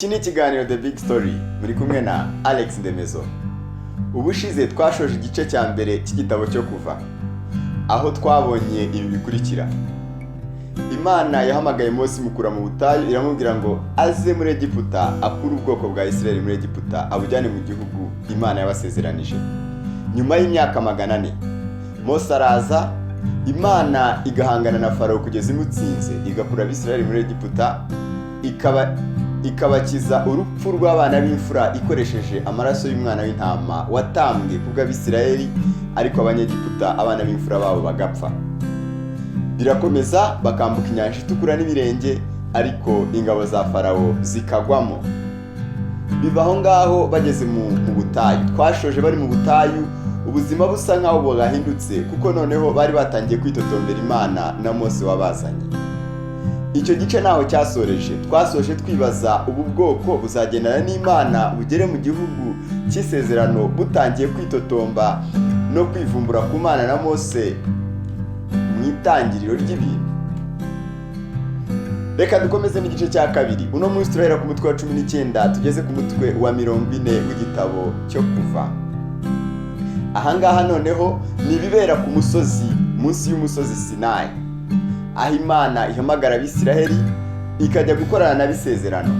Iki ni ikiganiro The Big Story, muri kumwe na Alex Ndemezo. Ubushize twashoje igice cya mbere cy'igitabo cyo Kuva, aho twabonye ibi bikurikira: Imana yahamagaye Mose, imukura mu butayu, iramubwira ngo aze muri Egiputa, akure ubwoko bwa Isirayeli muri Egiputa, abujyane mu gihugu Imana yabasezeranije. Nyuma y'imyaka 400 Mose araza, Imana igahangana na Farawo kugeza imutsinze, igakura Abisirayeli muri Egiputa, ikabakiza urupfu rw'abana b'imfura ikoresheje amaraso y'umwana w'intama watambwe kubw'Abisirayeli, ariko Abanyegiputa abana b'imfura babo bagapfa. Birakomeza, bakambuka Inyanja Itukura n'ibirenge, ariko ingabo za Farawo zikagwamo. Biva aho ngaho bageze mu butayu. Twashoje bari mu butayu, ubuzima busa nk'aho bwahindutse, kuko noneho bari batangiye kwitotombera Imana na Mose wabazanye. Icyo gice ntaho cyasoreje. Twasoje twibaza: ubu bwoko buzagendana n'Imana bugere mu gihugu cy'isezerano butangiye kwitotomba no kwivumbura ku Mana na Mose mu itangiriro ry'ibintu? Reka dukomeze n'igice cya kabiri. Uno munsi turahera ku mutwe wa 19 tugeze ku mutwe wa 40 w'igitabo cyo Kuva. Ahangaha noneho ni ibibera ku musozi, munsi y'umusozi Sinayi, aho Imana ihamagara Abisiraheli ikajya gukorana n'abisezerano.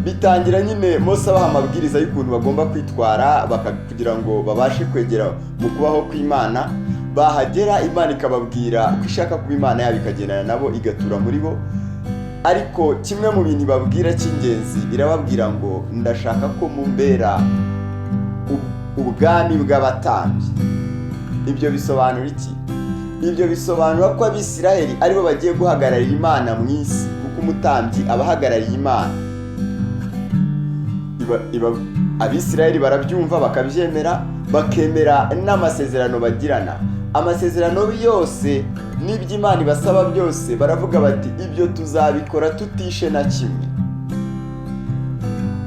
Bitangira nyine Mose abaha amabwiriza y'ukuntu bagomba kwitwara kugira ngo babashe kwegera mu kubaho kw'Imana. Bahagera, Imana ikababwira ko ishaka kuba Imana yabo, ikagendana nabo, igatura muri bo. Ariko kimwe mu bintu ibabwira cy'ingenzi, irababwira ngo: "Ndashaka ko mumbera ubwami bw'abatambyi." Ibyo bisobanura iki? Ibyo bisobanura ko Abisiraheli aribo bagiye guhagararira Imana mu isi, kuko umutambyi aba ahagarariye Imana. Abisiraheli barabyumva, bakabyemera, bakemera n'amasezerano bagirana. Amasezerano yose n'ibyo Imana ibasaba byose, baravuga bati: "Ibyo tuzabikora tutishe na kimwe."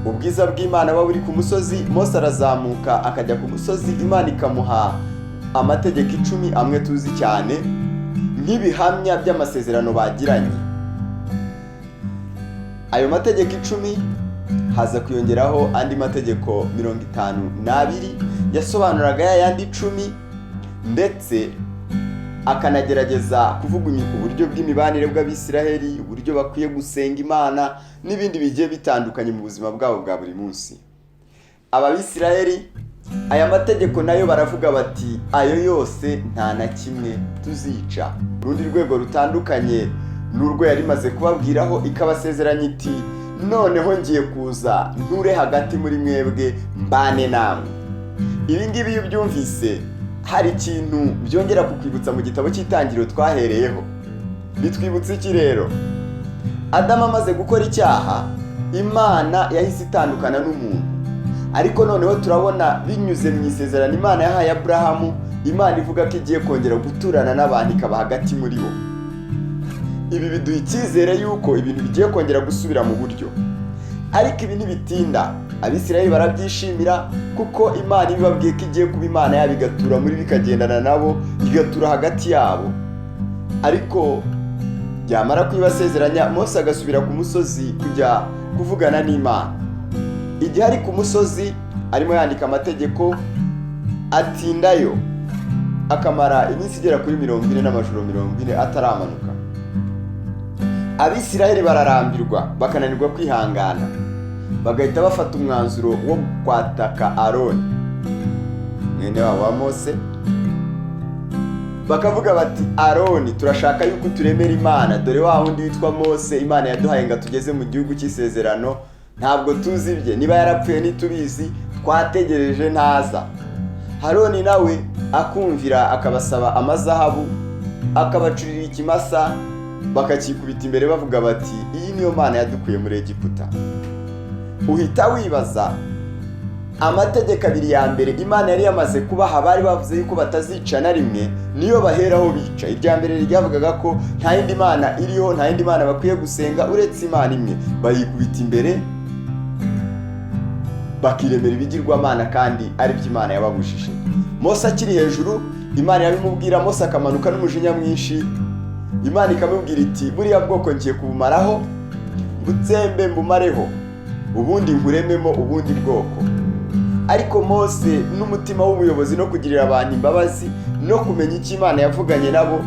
Ubwiza bw'Imana buba buri ku musozi. Mose arazamuka akajya ku musozi, Imana ikamuha amategeko 10, amwe tuzi cyane, nk'ibihamya by'amasezerano bagiranye. Ayo mategeko 10 haza kwiyongeraho andi mategeko 52 yasobanuraga ya yandi 10, ndetse akanagerageza kuvuga uburyo bw'imibanire bw'Abisiraheli, uburyo bakwiye gusenga Imana n'ibindi bigiye bitandukanye mu buzima bwabo bwa buri munsi. Aba Bisiraheli aya mategeko nayo baravuga bati: "Ayo yose nta na kimwe tuzica." Urundi rwego rutandukanye n'urwo yari imaze kubabwiraho, ikabasezeranya iti: "Noneho ngiye kuza nture hagati muri mwebwe, mbane namwe." Ibi ngibi iyo ubyumvise, hari ikintu byongera kukwibutsa mu gitabo cy'Itangiriro twahereyeho. Bitwibutsa iki rero? Adamu amaze gukora icyaha, Imana yahise itandukana n'umuntu. Ariko noneho turabona binyuze mu isezerano Imana yahaye Aburahamu, Imana ivuga ko igiye kongera guturana n'abantu, ikaba hagati muri bo. Ibi biduha icyizere y'uko ibintu bigiye kongera gusubira mu buryo. Ariko ibi ntibitinda, Abisirayeli barabyishimira, kuko Imana ibibabwiye ko igiye kuba Imana yabo, igatura muri bo, ikagendana nabo, igatura hagati yabo. Ariko yamara kubibasezeranya, Mose agasubira ku musozi kujya kuvugana n'Imana. Igihe ari ku musozi arimo yandika amategeko, atindayo, akamara iminsi igera kuri 40 n'amajoro 40 ataramanuka. Abisiraheli bararambirwa, bakananirwa kwihangana, bagahita bafata umwanzuro wo kwataka Aroni, mwene wabo wa Mose. Bakavuga bati: "Aroni, turashaka yuko uturemera imana. Dore wa wundi witwa Mose Imana yaduhaye ngo atugeze mu gihugu cy'isezerano, ntabwo tuzi ibye. Niba yarapfuye ntitubizi, twategereje ntaza." Aroni nawe akumvira, akabasaba amazahabu, akabacurira ikimasa, bakakikubita imbere, bavuga bati: "Iyi niyo mana yadukuye muri Egiputa." Uhita wibaza: amategeko abiri ya mbere Imana yari yamaze kubaha, bari bavuze yuko batazica na rimwe, niyo baheraho bica. Irya mbere ryavugaga ko nta yindi mana iriho, nta yindi mana bakwiye gusenga uretse Imana imwe. Bayikubita imbere, bakiremera ibigirwamana kandi ari byo Imana yababujije. Mose akiri hejuru, Imana irabimubwira. Mose akamanuka n'umujinya mwinshi. Imana ikamubwira iti: "Buriya bwoko ngiye kubumaraho." Mbutsembe mbumareho, ubundi nkurememo ubundi bwoko. Ariko Mose, n'umutima w'ubuyobozi no kugirira abantu imbabazi no kumenya icyo Imana yavuganye nabo,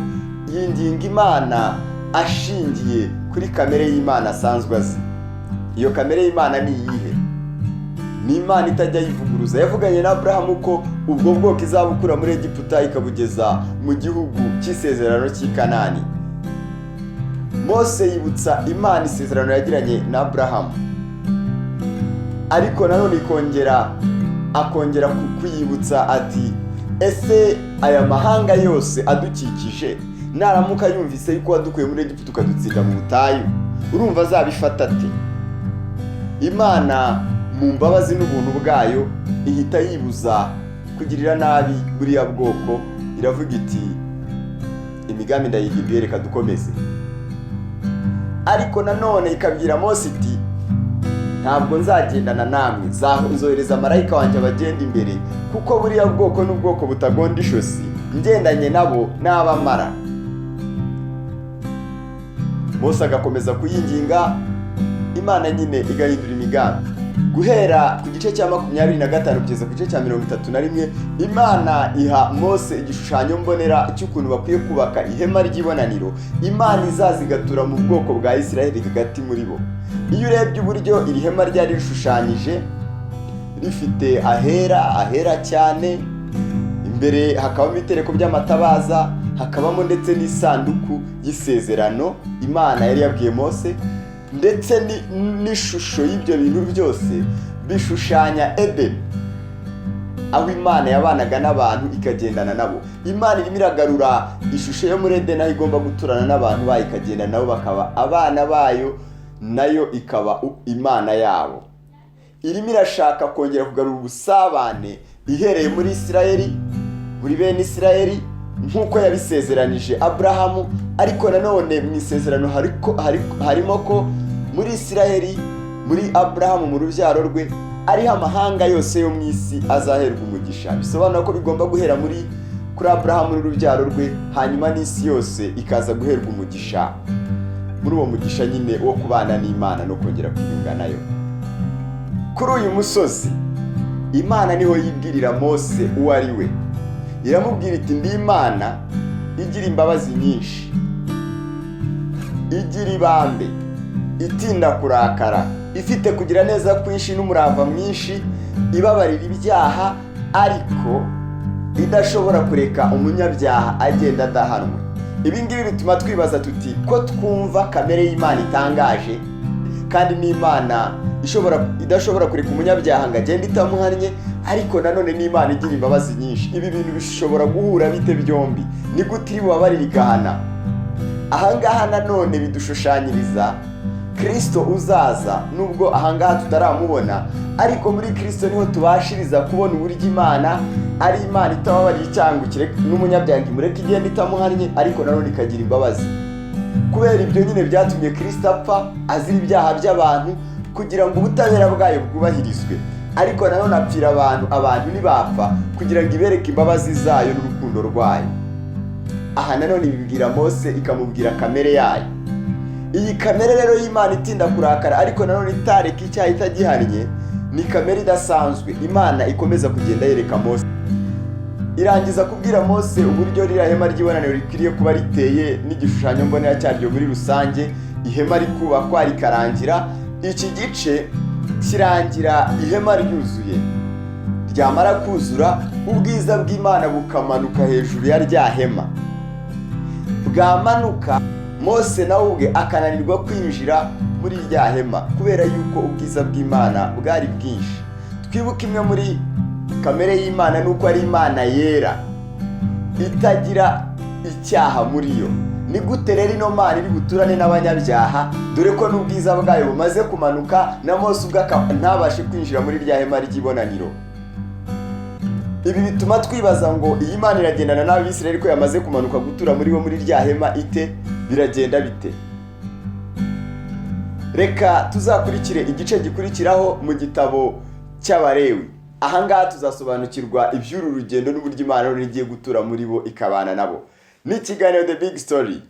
yinginga Imana ashingiye kuri kamere y'Imana asanzwe azi. Iyo kamere y'Imana ni iyihe? Ni Imana itajya yivuguruza. Yavuganye na Aburahamu ko ubwo bwoko izabukura muri Egiputa ikabugeza mu gihugu cy'isezerano cy'i Kanani. Mose yibutsa Imana isezerano yagiranye na Aburahamu, ariko nanone ikongera akongera kuyibutsa ati: "Ese aya mahanga yose adukikije naramuka yumvise yuko wadukuye muri Egiputa ukadutsinda mu butayu, urumva azabifata ate?" Imana mu mbabazi n'ubuntu bwayo ihita yibuza kugirira nabi buriya bwoko. Iravuga iti: "Imigambi ndayihinduye, reka dukomeze." Ariko nanone ikabwira Mose iti: "Ntabwo nzagendana namwe, nzohereza marayika wanjye abagenda imbere, kuko buriya bwoko n'ubwoko butagonda ishosi, ngendanye nabo n'abamara." Mose agakomeza kuyinginga, Imana nyine igahindura imigambi. Guhera ku gice cya 25 kugeza ku gice cya 31, Imana iha Mose igishushanyo mbonera cy'ukuntu bakwiye kubaka ihema ry'ibonaniro, Imana izaza igatura mu bwoko bwa Isiraheli hagati muri bo. Iyo urebye uburyo iri hema ryari rishushanyije, rifite ahera, ahera cyane, imbere hakabamo ibitereko by'amatabaza, hakabamo ndetse n'isanduku y'isezerano Imana yari yabwiye Mose, ndetse n'ishusho y'ibyo bintu byose bishushanya Edeni, aho Imana yabanaga n'abantu ikagendana nabo. Imana irimo iragarura ishusho yo muri Edeni, aho igomba guturana n'abantu bayo, ikagenda nabo, bakaba abana bayo, nayo ikaba Imana yabo. Irimo irashaka kongera kugarura ubusabane ihereye muri Isirayeli, muri bene Isirayeli, nk'uko yabisezeranije Aburahamu. Ariko nanone mu isezerano harimo ko muri Isirayeli, muri Aburahamu, mu rubyaro rwe, ariho amahanga yose yo mu isi azaherwa umugisha. Bisobanura ko bigomba guhera kuri Aburahamu n'urubyaro rwe, hanyuma n'isi yose ikaza guherwa umugisha, muri uwo mugisha nyine wo kubana n'Imana no kongera kwiyunga nayo. Kuri uyu musozi Imana niho yibwirira Mose uwo ari we. Iramubwira iti: "Ndi Imana igira imbabazi nyinshi, igira ibambe, itinda kurakara, ifite kugira neza kwinshi n'umurava mwinshi, ibabarira ibyaha, ariko idashobora kureka umunyabyaha agenda adahanwe." Ibi ngibi bituma twibaza tuti: ko twumva kamere y'Imana itangaje, kandi n'Imana ishobora idashobora kureka umunyabyaha ngo agende itamuhannye, ariko nanone n'Imana igira imbabazi nyinshi, ibi bintu bishobora guhura bite byombi? Ni gute iri bubabarire igahana? Ahangaha nanone bidushushanyiriza Kirisito uzaza. Nubwo ahangaha tutaramubona, ariko muri Kirisito niho tubashiriza kubona uburyo Imana ari Imana itababariye icyaha n'umunyabyaha ngo imureke igenda itamuhannye, ariko nanone ikagira imbabazi. Kubera ibyo nyine byatumye Kirisito apfa azira ibyaha by'abantu, kugira ngo ubutabera bwayo bwubahirizwe. Ariko nanone apfira abantu, abantu ntibapfa, kugira ngo ibereke imbabazi zayo n'urukundo rwayo. Aha nanone ibibwira Mose, ikamubwira kamere yayo. Iyi kamere rero y'Imana itinda kurakara, ariko nanone itareka icyaha itagihannye, ni kamere idasanzwe Imana ikomeza kugenda yereka Mose. Irangiza kubwira Mose uburyo ririya hema ry'ibonaniro rikwiriye kuba riteye n'igishushanyo mbonera cyaryo muri rusange. Ihema rikubakwa rikarangira. Iki gice kirangira ihema ryuzuye. Ryamara kuzura, ubwiza bw'Imana bukamanuka hejuru ya rya hema. Bwamanuka, Mose nawe ubwe akananirwa kwinjira muri rya hema kubera yuko ubwiza bw'Imana bwari bwinshi. Twibuke, imwe muri kamere y'Imana ni uko ari Imana yera, itagira icyaha muri yo. Ni gute rero ino Mana iri buturane n'abanyabyaha, dore ko n'ubwiza bwayo bumaze kumanuka, na Mose ubwe ntabashe kwinjira muri rya hema ry'ibonaniro? Ibi bituma twibaza ngo: iyi Mana iragendana n'Abisirayeli ko yamaze kumanuka gutura muri bo muri rya hema ite? Biragenda bite? Reka tuzakurikire igice gikurikiraho mu gitabo cy'Abalewi. Ahangaha tuzasobanukirwa iby'uru rugendo n'uburyo Imana igiye gutura muri bo, ikabana nabo. Ni ikiganiro The Big Story.